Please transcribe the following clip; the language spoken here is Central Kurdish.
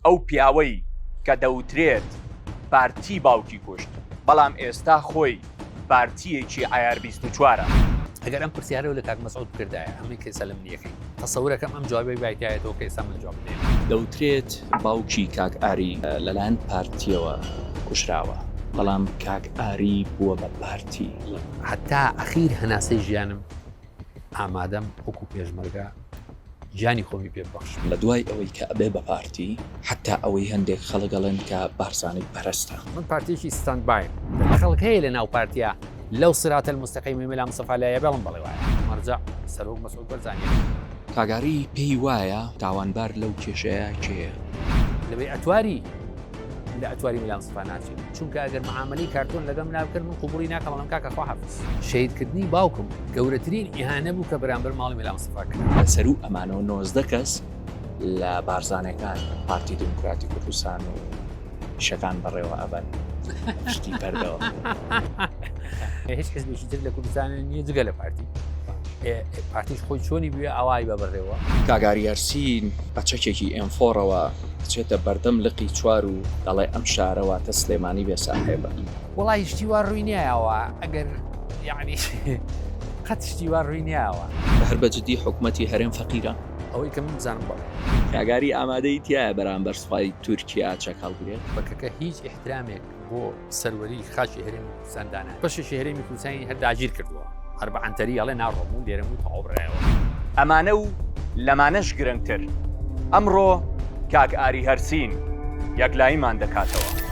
ئەو پیاوەی کە دەوترێت پارتی باوکی کوشت، بەڵام ئێستا خۆی پارتییەکی عەیار 24 ە. ئەگەر ئەم پرسیارەو لە کاک مەسعود بکردایە ئەمەی کە ئێستا لە منی ئەکەی تەسەورەکەم ئەم جوابەی بایتایەتەوە کە ئێستا من جواب بدەیەوە. دەوترێت باوکی کاک ئاری لەلایەن پارتییەوە کوژراوە، بەڵام کاک ئاری بووە بە پارتی. هەتا ئەخیر هەناسەی ژیانم ئامادەم وەکو پێشمەرگە گیانی خۆمی پێ ببەخشم. لە دوای ئەوەی کە ئەبێ بە پارتی، حەتا ئەوەی هەندێک خەڵک ئەڵێن کە بارزانی پەرستە. من پارتیەکی stand by م. خەڵک هەیە لە ناو پارتیا لەو صراط المستقیم مەلا مستەفا لایە بێڵم بەڵێ وایە. مەرجەع سەرۆک مەسعود بەرزانیە. کاک ئاری پێی وایە تاوانبار لەو کێشەیە کێیە؟ لەوەی ئەتواری لە ئەتواری مەلا مستەفا ناچین چونکە ئەگەر معامەلەی کارتۆن لەگەڵ منا بکەن من قبوڵی ناکەم ئەڵێم کاکە خواحافز. شەهیدکردنی باوکم گەورەترین ئیهانە بوو کە بەرامبەر ماڵی مەلا مستەفا کرا. لە سەروو ئەمانەوە 19 کەس لە بارزانەکان پارتی دیموکراتی کوردستان و شەکان بەڕێوە ئەبەن شتی پەردەوە. هیچ حزبێکی تر لە کوردستان نییە جگە لە پارتی پارتیش خۆی چۆنی بوێ ئاوای بە بەڕێوە. کاک ئاری هەرسین بە چەکێکی M four ەوە ئەچێتە بەردەم لقی چوار و دەڵێ ئەم شارە واتە سلێمانی بێ ساحێبە. وەڵاهی شتی وا ڕووی نیایەوە ئەگەر یعنی قەت شتی وا ڕووی نیایەوە. هەر بە جدی حکومەتی هەرێم فەقیرە؟ ئەوەی کە من بزانم بەڵێ. کاک ئاری ئامادەی تیایە بەرامبەر سوپای تورکیا چەک هەڵگرێت؟ پەکەکە هیچ ئیحترامێک بۆ سەروەری خاکی هەرێمی کوردستان دانایە. بەشێکی هەرێمی کوردستانی هەر داگیر کردووە. هەر بە عەنتەری ئەڵێ ناڕۆم و لێرەم و تەواو بڕایەوە. ئەمانە و لەمانەش گرنگتر، ئەمڕۆ کاک ئاری هەرسین یەکلاییمان دەکاتەوە.